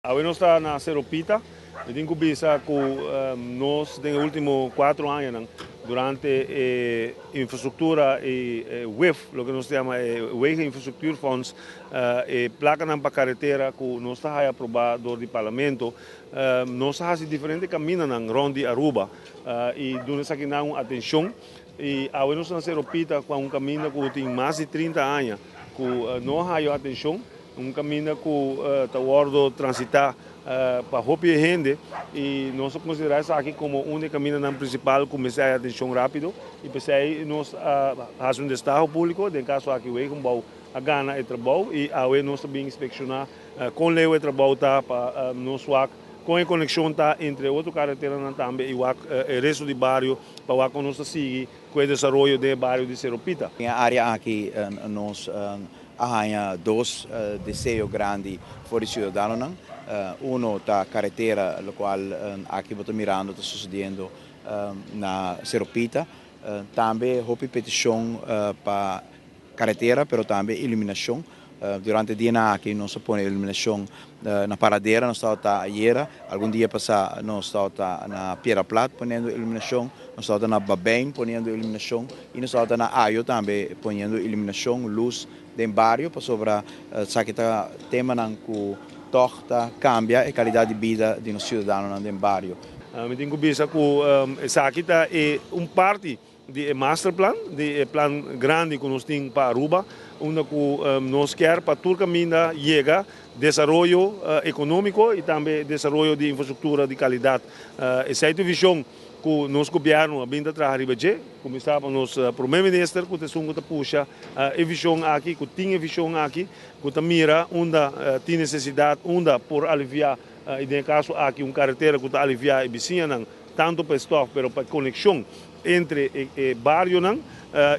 Awe nos ta na Sero Pita. Mi tin ku bisa ku nos den e último 4 añanan durante e infrastruktura i WIF, loke nos ta yama e Wegeninfrastructuurfonds, e plakanan pa karetera ku nos ta haya aprobá dor di parlamento, nos a hasi diferente kamindanan rònt di Aruba i duna esakinan un atenshon. I awe nos ta na Sero Pita ku un kaminda ku tin mas di 30 aña ku no a haya atenshon, un kaminda ku ta wòrdu transitá pa hopi hende i nos ta konsiderá esaki komo un di e kamindanan prinsipal ku mester haya atenshon rápido i p'esei nos a hasi un destaho públiko. Den kaso aki Wegenbouw a gana e trabou i awe nos ta bin inspekshoná kon leu e trabou ta pa nos wak kon e konekshon ta entre otro kareteranan tambe i wak e resto di bario pa wak kon nos ta sigui ku e desaroyo den e bario di Sero Pita. Den e área aki nos a haña dos deseo grandi for di siudadanonan. Uno ta karetera, lokual aki bo ta mirando ta susediendo na Sero Pita. Tambe hopi petishon pa karetera, pero tambe iluminashon. Durante e dianan aki nos a pone iluminashon na Paradera, nos tabata ayera, algun dia pasá nos tabata na Piedra Plat poniendo iluminashon, nos tabata na Babijn poniendo iluminashon i nos tabata na Ayo tambe poniendo iluminashon, lus den bario, pasobra esaki ta temanan ku tòg ta kambia e kalidat di bida di nos siudadanonan den bario. Mi tin ku bisa ku esaki ta e un parti di e masterplan, di e plan grandi ku nos tin pa Aruba, unda ku nos kier pa tur kaminda yega desaroyo ekonómiko i tambe desaroyo di infrastruktura di kalidat. Esei ta e vishon ku nos gobièrnu a bin ta traha riba dje, kuminsá pa nos promé minister ku ta esun ku ta pusha e vishon aki, ku tin e vishon aki, ku ta mira unda tin nesesidat, unda por aliviá, i den e kaso aki un karetera ku ta aliviá e bisiñanan, tantu pa e stòf pero pa e konekshon entre e barionan,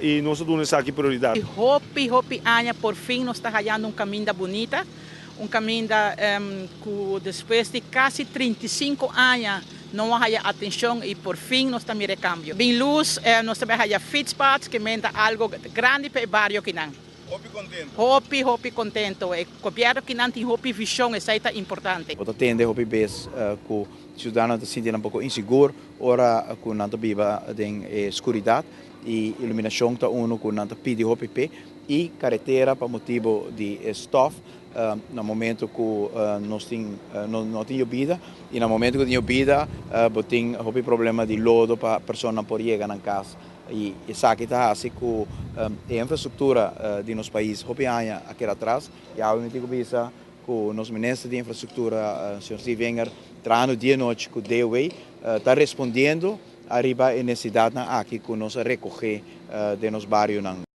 i nos ta duna esaki prioridat. Hopi, hopi aña por fin nos ta hayando un caminda bunita, un caminda cu despues di casi 35 aña no a haya atencion y por fin nos ta mira cambio. Bin luz, nos ta haya fietspads, cu ta algo grandi pa e bario akinan. Hopi contento. Hopi, hopi contento. E gobierno akinan tin hopi vision, esey ta importante. Bo ta tende hopi bes ku siudadano ta sinti un poko insigur ora ku nan ta biba den skuridat i iluminashon ta uno ku nan ta pidi hopi p'e i karetera pa motibu di stòf na momento ku nos tin no tin yobida i na momento ku tin yobida bo tin hopi problema di lodo pa personanan por yega nan kas i esaki ta hasi ku e infrastruktura di nos pais hopi aña a keda atras. I awe mi tin ku bisa ku nos minister di infrastruktura, señor Steve Wenger, trahando dia i nochi ku DOW, ta respondiendo ariba e nesesidatnan aki ku nos a rekohé den nos barionan.